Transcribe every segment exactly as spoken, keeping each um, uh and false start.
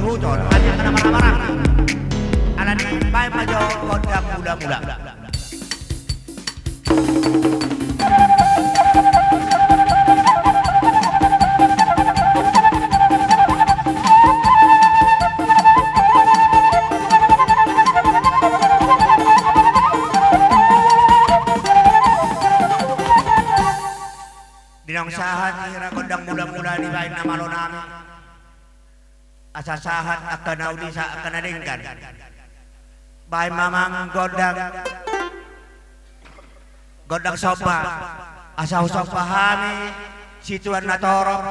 Putar, hami angka na marhahamaranggi. Alani, baen ma jo gondang mula-mula. Di naung sahat hira gondang mula-mula dibaen na malo nami. Asa sahat angka na uli, sahat angka na denggan. Baen ma amang gondang, gondang somba. Asa husomba hami situan na torop,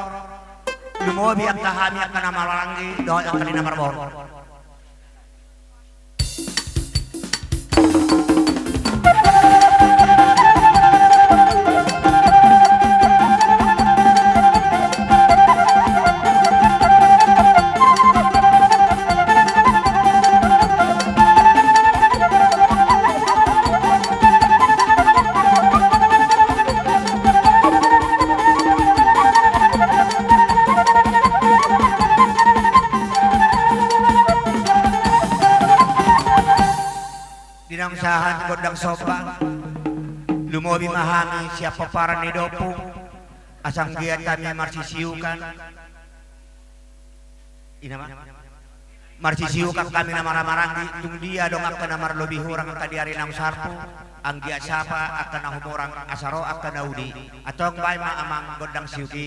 lumobi angka hami angka na marhahamaranggi dohot angka na marboru. Di naung sahat gondang somba, lumobi ma hami sian pomparan ni Dompu, asa anggiat hami marsisiukan. Ina ma. Marsisiukan hami na marhahamaranggi, tung dia adong angka na marlobi hurang angka di ari naung salpu, anggiat sapa angka na humurang asa ro angka na uli. Antong baen ma amang gondang siuk i.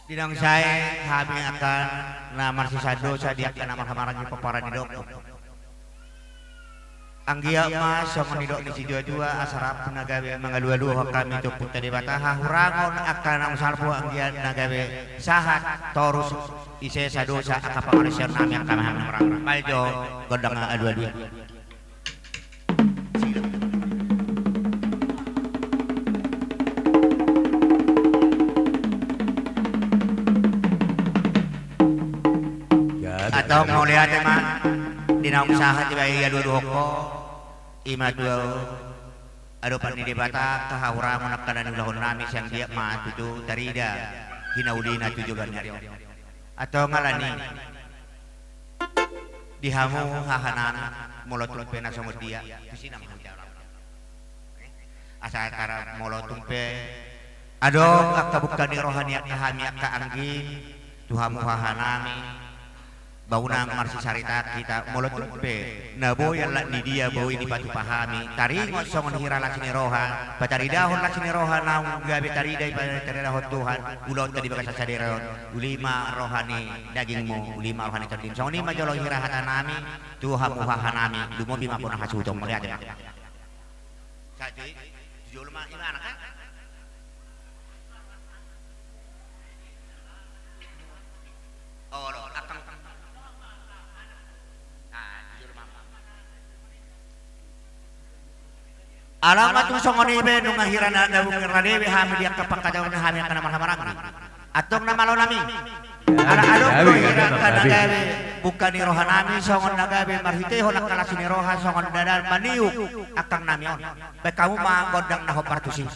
Di naung sae hami angka na marsisadosa di angka na marhahamaranggi pomparan ni Dompu. Anggiat ma songon nidok ni situa-tua, asa rap na gabe mangalualuhon hami tu Ompunta Debata hahurangon angka na salpu, anggiat na gabe sahat torus isesa dosa angka pangalualuhon nami angka na marhahamaranggi. Bahen jo gondang alualu. Antong mauliate ma di naung sahat dibahen alualuhon ho. I ma tu adopan ni Debata angka hahurangon angka na niulahon nami, sai anggiat ma tutu tarida hinaulina tu joloan ni ari on. Antong alani di hamu hahanami, molo tung pe na songon dia, tusi nama hujalo. Asa tara molo tung pe adong angka bungka ni roha ni angka hami angka anggi, tu hamu hahanami, ba unang marsisarita hita, molo tung pe na boi, alak ni dia boi dipatupa hami, taringot songon hira las ni roha, pataridahon las ni roha naung gabe tarida, pataridahon Tuhan ulaonta di bagasan sadari on. Uli ma roha ni dagingmu, uli ma roha ni tondim. Songon i ma jolo hira hatanami tu hamu hahanami, lumobi ma bona hasuhuton. Mauliate ma. Sahat jo i, tu jolo ma, ima anak, ha? Olo, angkang. Ah, tu jolo ma. Alama tung songon i be, nunga hira na, na bungka ni roha be hami di angka pangkataion nami angka na marhahamaranggi. Antong na malo nami. Ala adong do hira angka na gabe bungka ni roha nami, songon na gabe marhitehon angka las ni roha, songon dalan maniuk angkang nami on. Bahen hamu ma gondang na hombar tusi.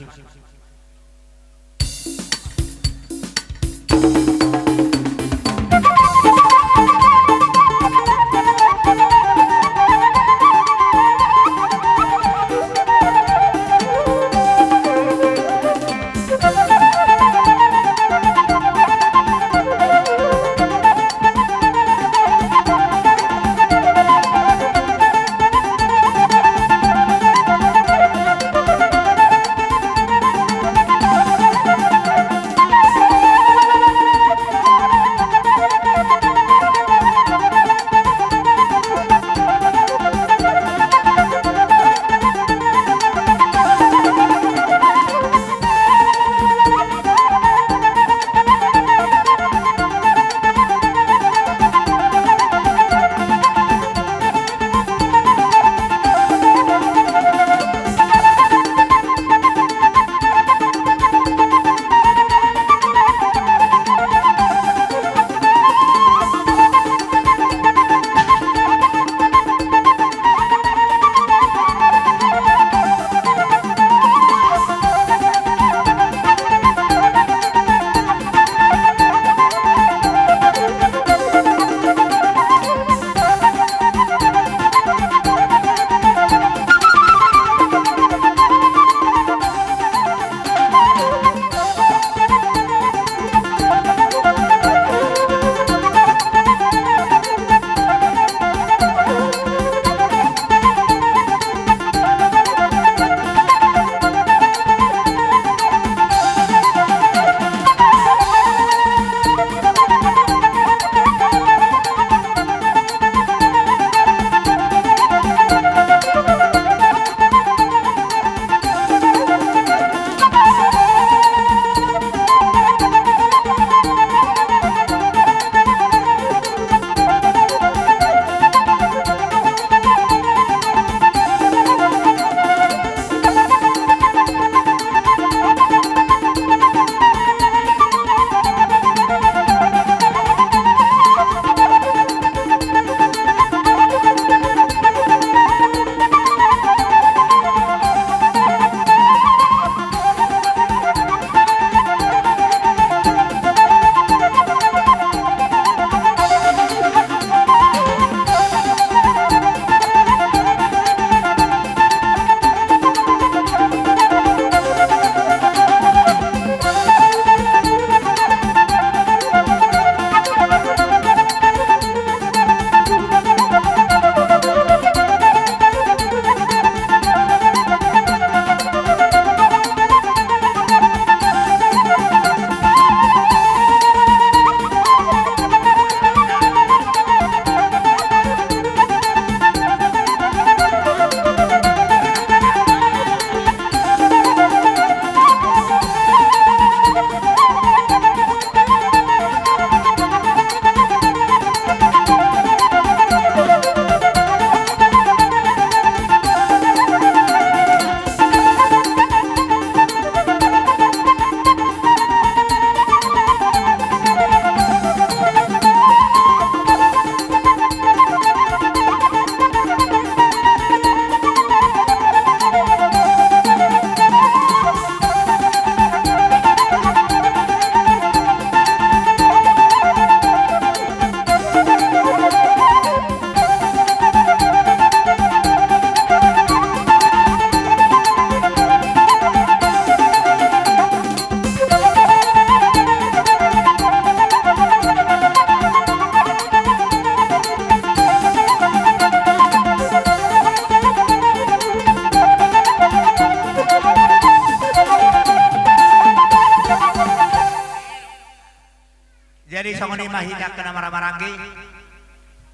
Songon i ma hita angka na marhahamaranggi,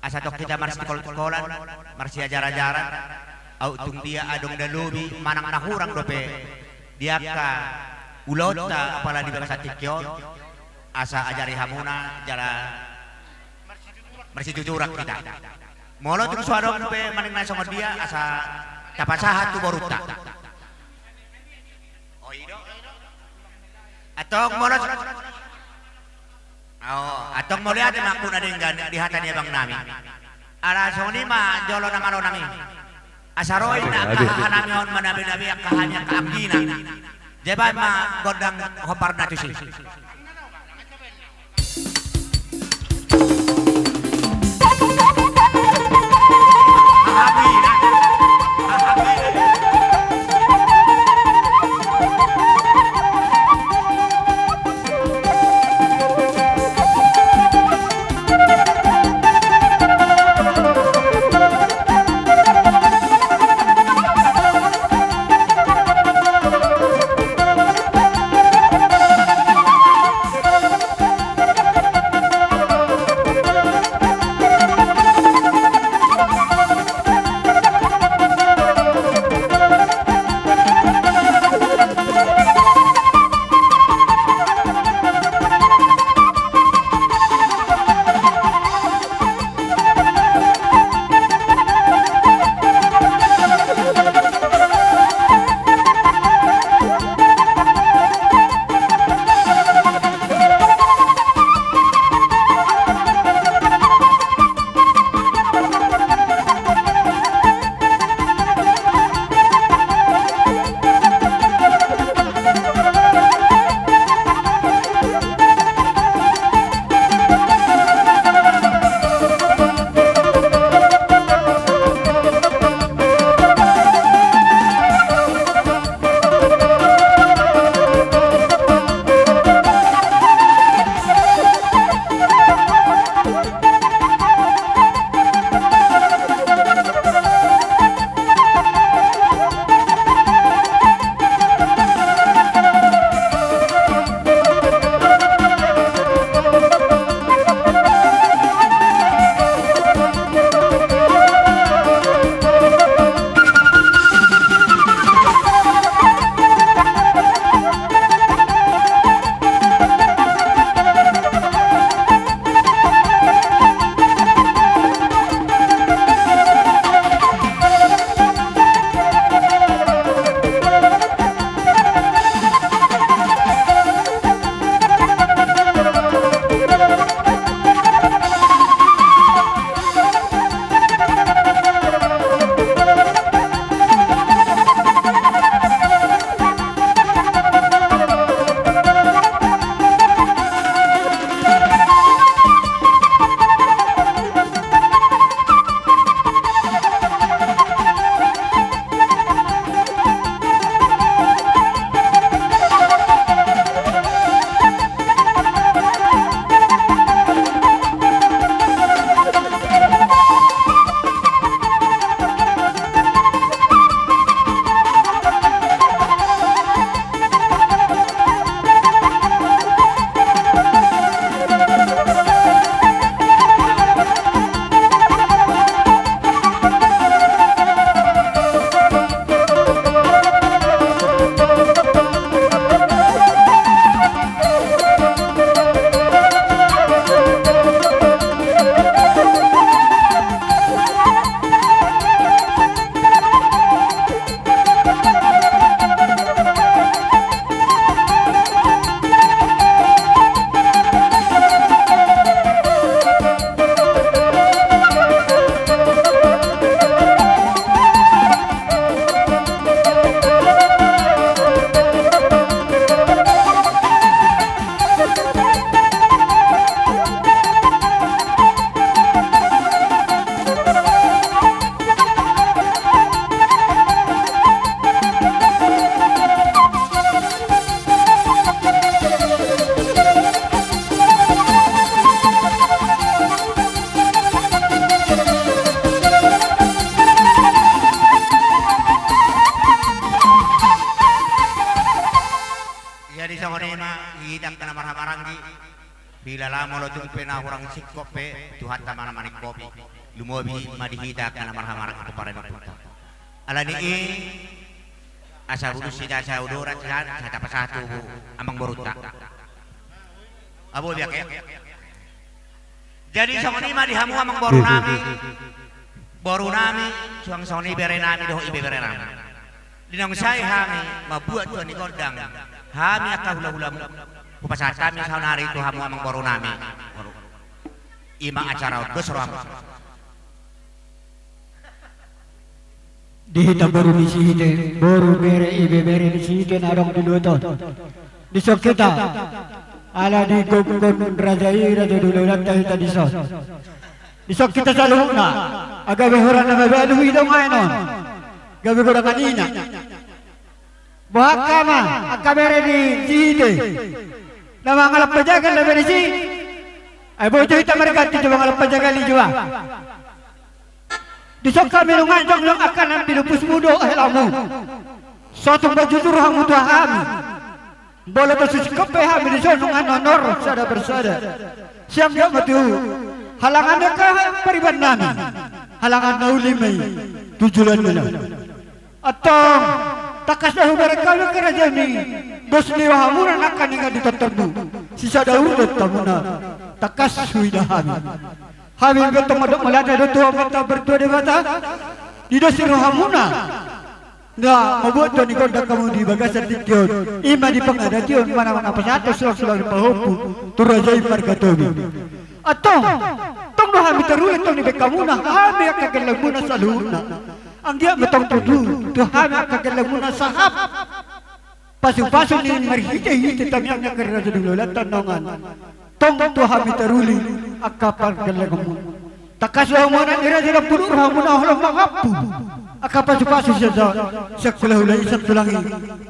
asa tong hita marsikolkolan, marsiajarajaran, aut tung dia adong na lobi manang na hurang dope di angka ulaonta apala di bagasan tingki on, asa ajari hamuna jala marsituturan hita. Molo tung so adong dope manang na songon dia asa tapasahat tu borunta. Antong molo, o, antong molo ate ma angka na denggan di hata ni abang nami. Ala songon i ma jolo na malo nami. Asa ro i na angka haha nami on manabenabe angka hami angka anggina. Jae baen ma gondang hombar na tusi. Jadi songon i ma hita angka na marhahamaranggi. Pila lamo lotung pe na hurang singkop pe, Tuhanta ma na maningkopi. Lumobi ma di hita angka na marhahamaranggi pomparan ni ompunta. Alani i, asa bulus hita saudara, sa-, sa tapasahat tu amangborunta. Abo biak e. Jadi songon i ma di hamu amangboru nami, boru nami, suang songon i bere nami dohot ibebere nami. Di naung sai hami mambuat tua ni gondang, hami angka hulahulamu, hupasahat hami saonari tu hamu amangboru nami. I ma acara on, dos rohamu. Di hita boru ni Sihite, boru, bere, ibebere ni Sihite na adong di luat on. Dison hita, ala digomgom raja i, raja ni hulahulamuna hita dison. Dison hita saluhutna, asa gabe hurang na mabalu i dongan on. Gabe godang anina. Boha angka ama, angka bere ni Sihite, na mangalap pajagal na bere si. Ai boi jo hita marganti jo mangalap pajagal i jo ba. Dison hami nunga jongjong angka na di lupusmu dohot helamu. So tung bajujur hamu tu hami. Molo tung so singkop pe hami dison nunga nono sada persada. Sai anggiat ma tu halangan ni angka pariban nami, halangan na uli ma i tu joloan ni laut. Antong, tangkas do hubereng hami angka raja ni dos ni rohamuna nangkaningan di tortormu. Sisada urdot hamuna, tangkas huida hami. Hami pe antong mandok mauliate do tu Amanta Martua Debata, di dos ni rohamuna na mambuat tua ni gondang hamu di bagasan tingki on. I ma di pangadation manang na pasahathon sulangsulang ni pahompu tu raja i marga Tobing. Antong, tong do hami taruli antong dibaen hamuna, hami angka gellengmuna saluhutna. Anggiat ma tong tutu tu hami angka gellengmuna sahap pasupasu ni marhitehite tamiang ni angka raja ni hulahulamuna dongan. Tong tu hami taruli angka pargellengonmuna. Tangkas do hamu anak ni raja, dapot rohamuna holan mangampu angka pasupasu sian hulahula i, sian tulang i.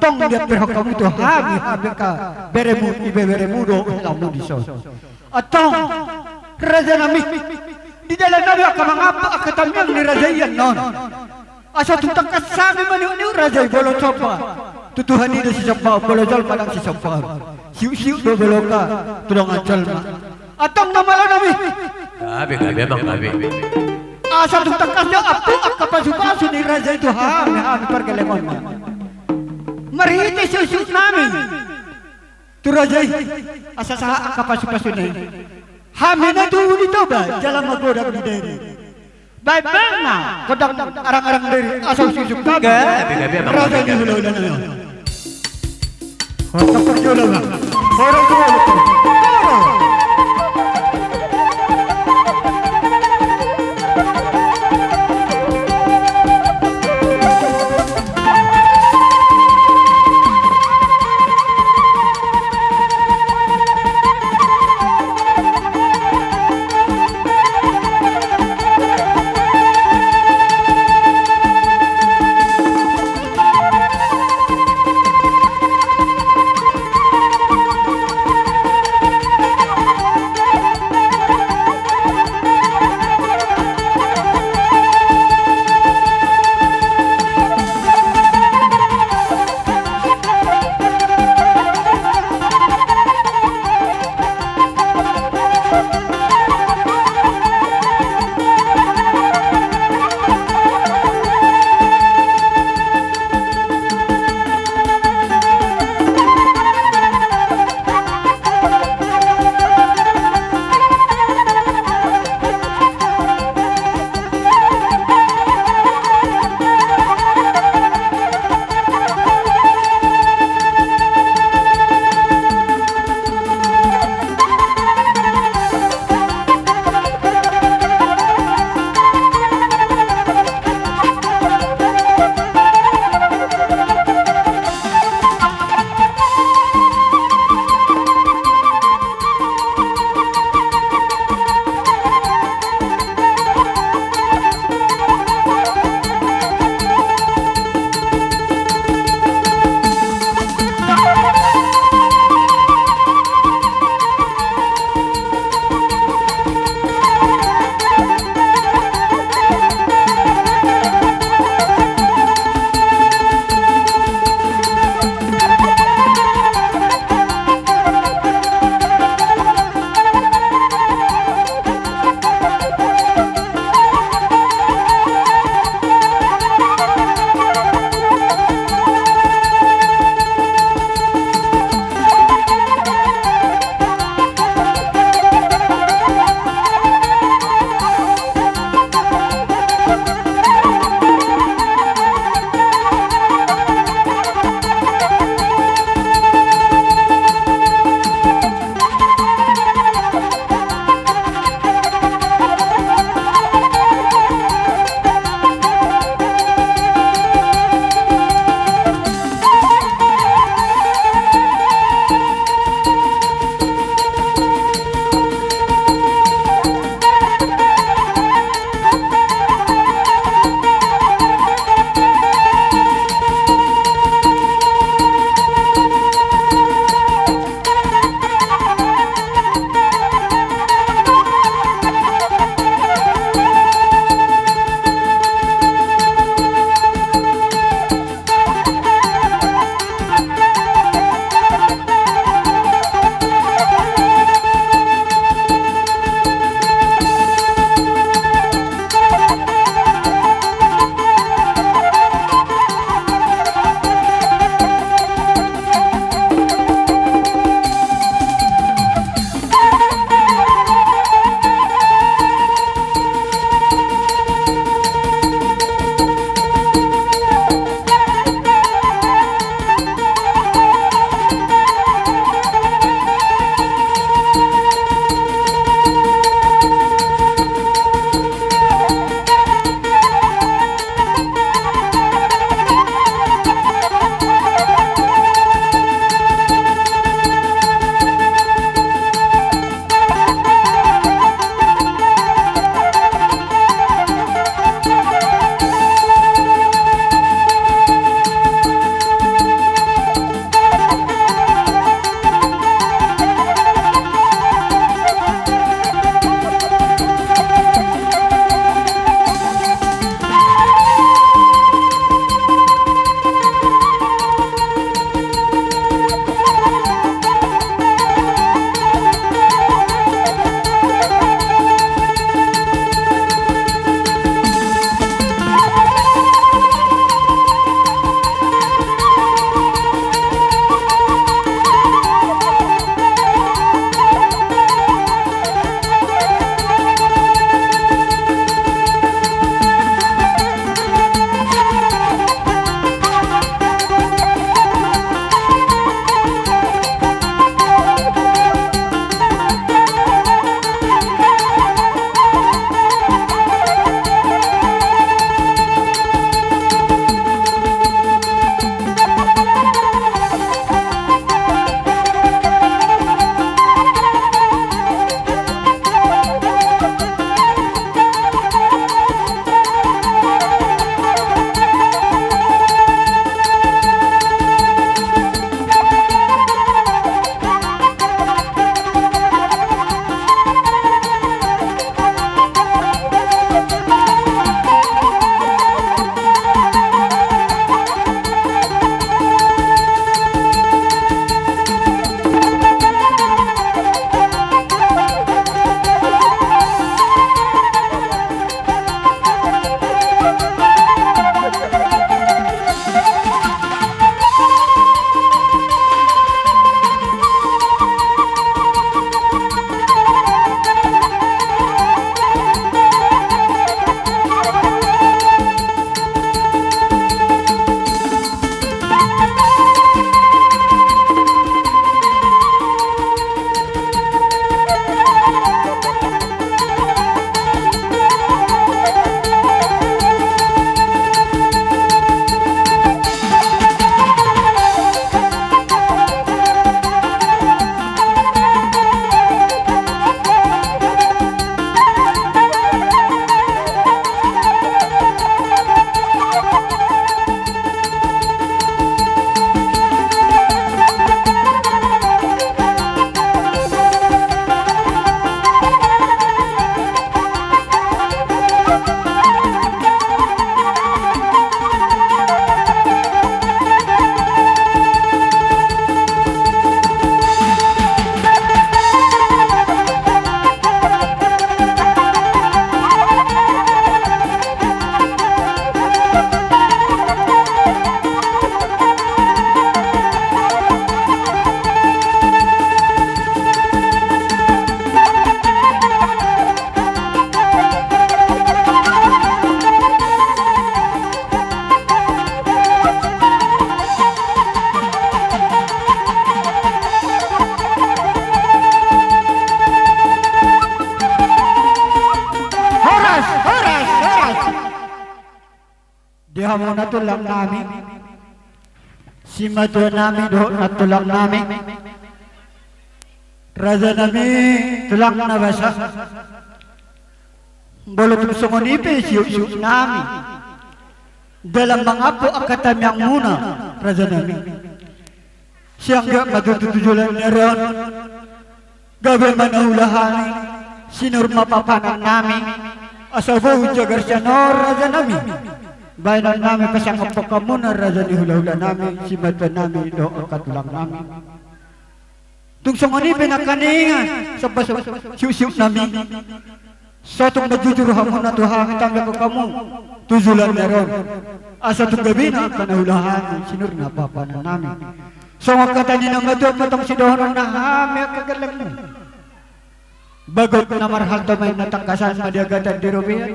Tong diamperhon hamu tu hami, hami angka beremu, ibeberemu dohot helamu dison. Antong, raja nami, di dalan nami angka mangampu angka tamiang ni raja i annon. Asa tung tangkas hami maniukniuk raja i, molo somba tu Tuhan i do sisombaon, molo jolma ndang sisombaon. Siuksiuk do bolonta tu dongan jolma. Antong na malo nami. Gabe, gabe, amang, gabe. Asa tung tangkas do ampu angka pasupasu ni raja i tu hami, hami pargellengonna. Marhite siuksiuk nami tu raja i, asa sahat angka pasupasuna i. Hami na tubu di Toba, jala magodang di Dairi. Baen ma gondang arangarang Dairi, asa husiukhusiuk hami. Gabe, gabe, amang. Raja ni hulahula nami on. Hotap parjolo ma. Hotap parjolo. Hamuna tulang nami, simatua nami dohot nantulang nami, raja nami tulang na basa. Molo tung songon i pe siuksiuk nami dalan mangampu angka tamiangmuna, raja nami. Sianggiat ma tutu tu joloan ni ari on gabe ma na ulaon i, sinur ma papanan nami, asa bohut jagar sian on, raja nami. Baenon nami pasangaphon hamuna, raja ni hulahula nami, simatua nami dohot angka tulang nami. Tung songon i pe nangkaningan, somba siuksiuk nami. Sotung na jujur hamuna tu hami, tangianghon hamu tu joloan ni ari on, asa tung gabe ma angka na ulaon i, sinur ma papanan nami. Songon hata ni na matua, ma tong sidohononna hami angka gellengmu. Bagot na marhalto ma inna tangkasan, ma di agatan di robean.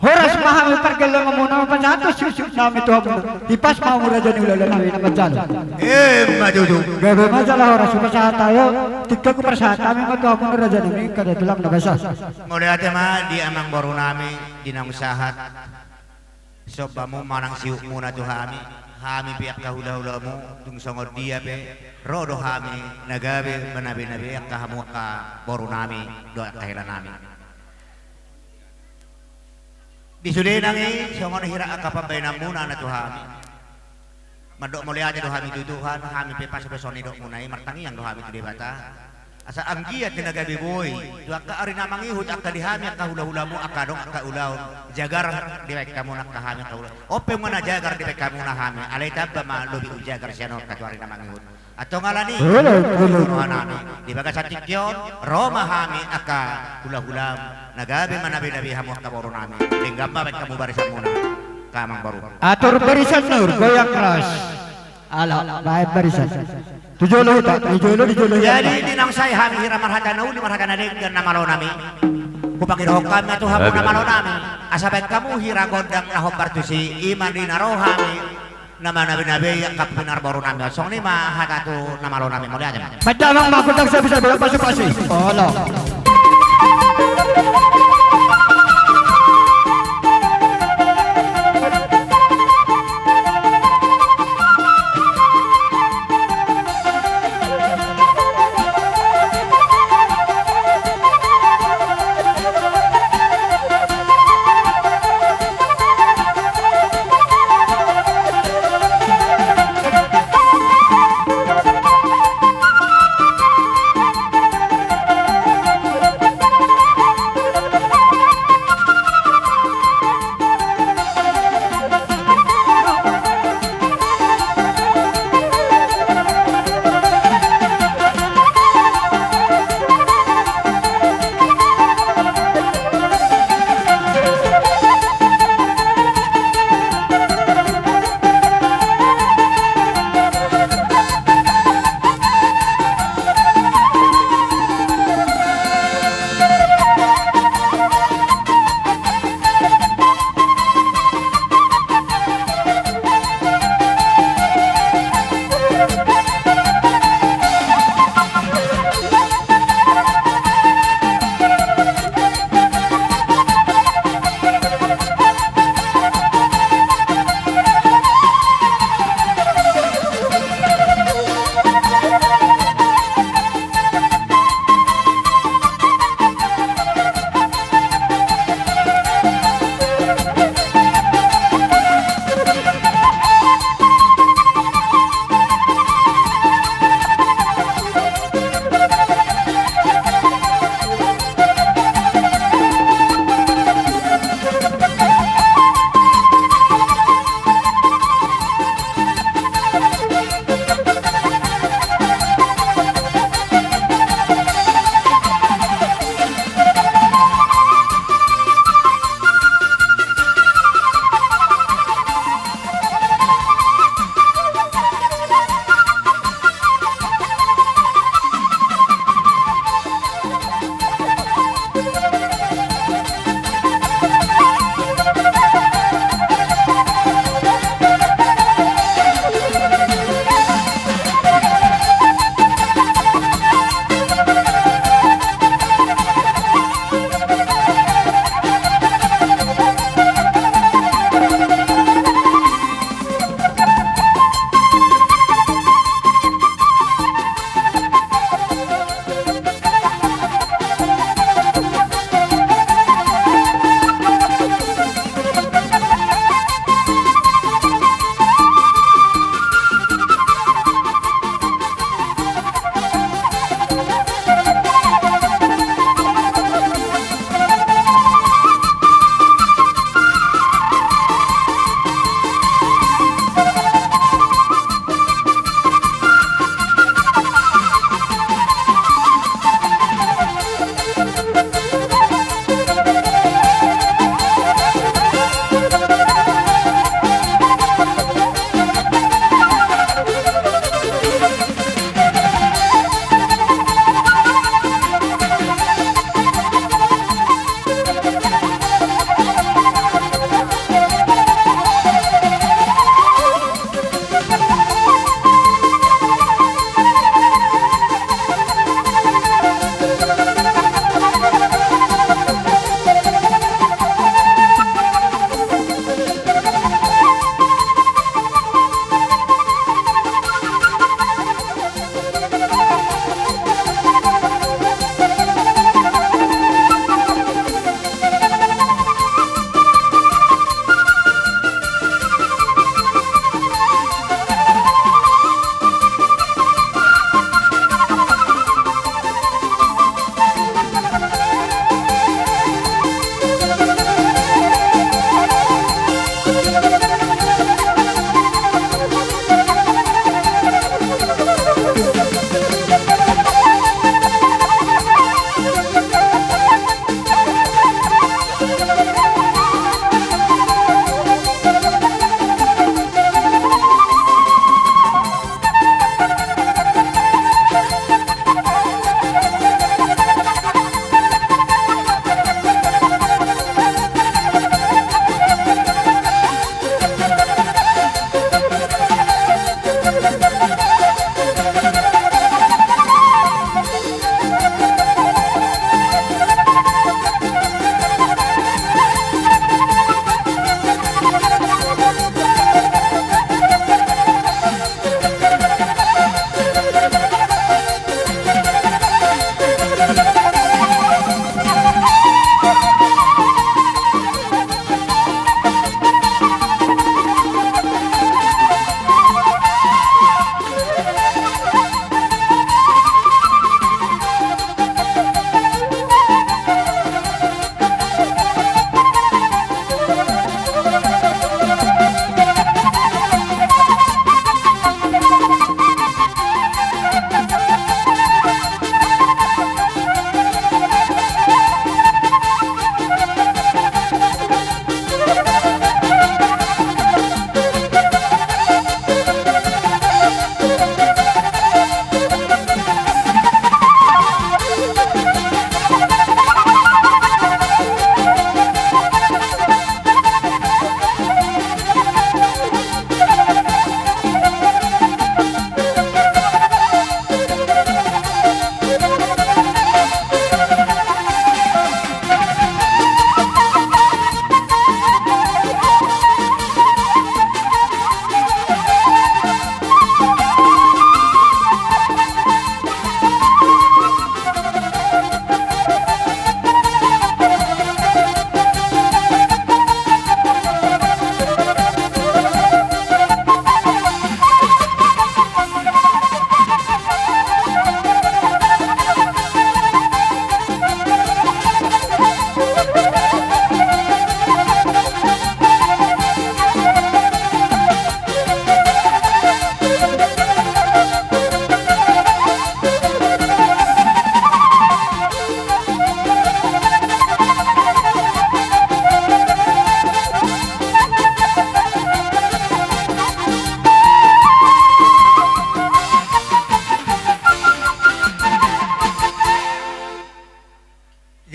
Horas ma hami pargellengonmuna, pasahat siuksiuk nami tu hamuna. Hipas ma hamu, raja ni hulahula nami, na manjalo. Emma tutu. Gabe ma jala horas hupasahat ahu. Tingki hupasahat hami ma tu hamuna, raja nami, angka tulang na basa. Mauliate ma di amangboru nami di naung sahat. Sombamu manang siukmuna tu hami. Hami pe angka hulahulamu, tung songon dia pe ro do hami na gabe manabenabe angka hamu angka boru nami dohot angka hela nami. Di sude nang i, songon hira angka pambaenanmuna na tu hami. Mandok mauliate do hami tu Tuhan, hami pe pasupasuon ni dokmuna i, martangiang do hami tu Debata. Asa anggiat di na gabe boi, tu angka ari na mangihut, angka di hami angka hulahulamu, angka adong angka ulaon jagar dibaen hamuna angka hami angka ulaon. On pe nunga na jagar dibaen hamuna hami, alai tamba ma lobi hujagar sian on angka tu ari na mangihut. Antong alani i, olo, olo, rohanami di bagasan tingki on, ro ma hami angka hulahulam, na gabe manabenabe hamu angka boru nami. Denggan ma baen hamu barisanmuna, angka amangboru. Atur barisan nur, goyang ras. Ala, baen barisan. Tu jolo hita, di jolo, di jolo hita. Jadi di naung sae hami hira marhata na uli, marhata na denggan, na malo nami, hupangidohon hami ma tu hamu, na malo nami, asa baen hamu hira gondang na hombar tusi, i ma di na ro hami na manabenabe angka pinarboru nami on. Songon i ma hata tu na malo nami, mauliate ma. Pandamang ma gondang, sabi-sabi, pasupasu. Olo.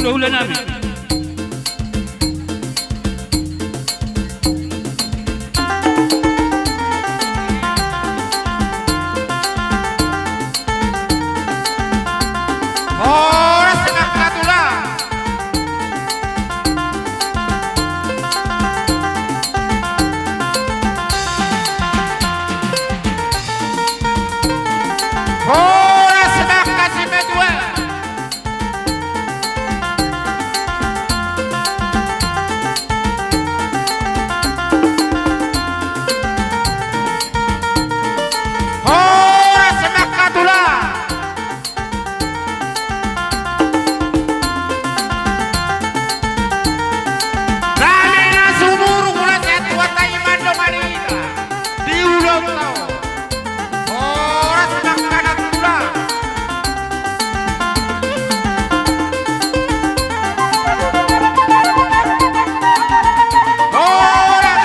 hulahula nami. Horas ma tulang. Horas ma simatua. Horas ma tulang. Dame na sumurung hulahula, Tuhan i mandongani hita di ulaonta on. Horas ma tulang. Horas.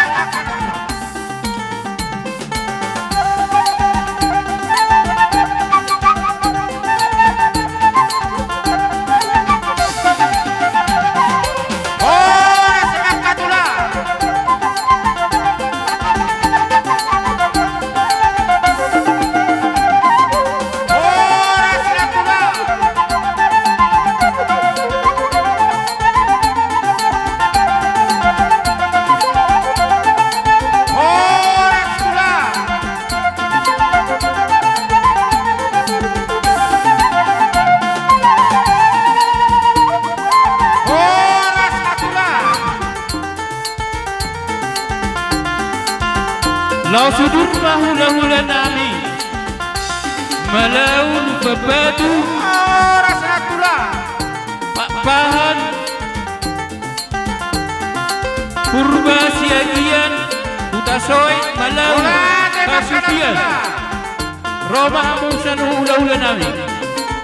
Horas ma tulang. Horas ma tulang. Horas tulang. Horas ma tulang. Laos udur ma hulahula nami, Malau, Lumban Batu, Horas ma tulang. Pakpahan, Purba, Siagian, Hutasoit, Malau, Horas ma tulang. Pasukian. Ro ma hamu saluhut hulahula nami.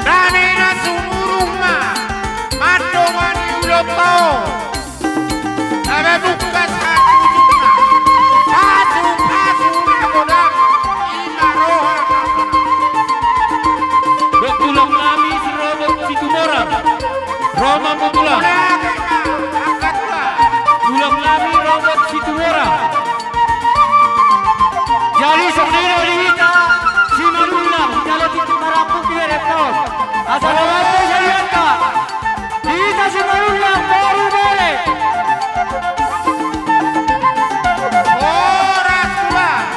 Dame na sumurung ma mandongani ulaonta on. Dame buka saluhutna. Pasu-pasu na godang, i ma roha na. Dohot tulang nami si Robert Situmorang. Ro ma hamu tulang. Tulang nami Robert Situmorang. Jadi songon i do di hita Simanullang, jalo tintin marangkup di bere pos. Asa na mate sarianta di hita Simanullang boru bere. Horas tulang.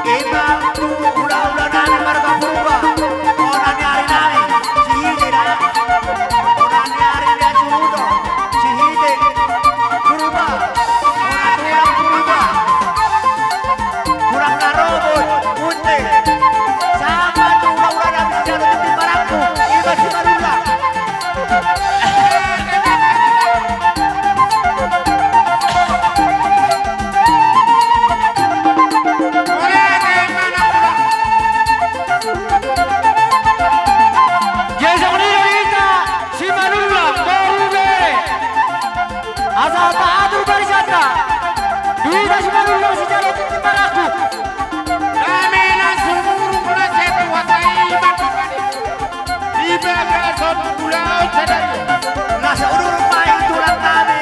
Ima tu hulahula nami marga Purba, bona ni ari nami, Sihite da. Bona ni ari ni Ajudo, Sihite, Purba, bona tulang Purba. Tulang na robot, Munte. Sahat tu hulahula nami sijalo tintin marangkup, ima Simanullang. Jadi songon i do hita Simanullang boru bere. Asa taatur barisanta. Hita Simanullang sijalo tintin marangkup. Dame na sumurung na sehat, Tuhan i mandongani. Di bagasan ulaon sadari on. Laos udur ma i tulang nami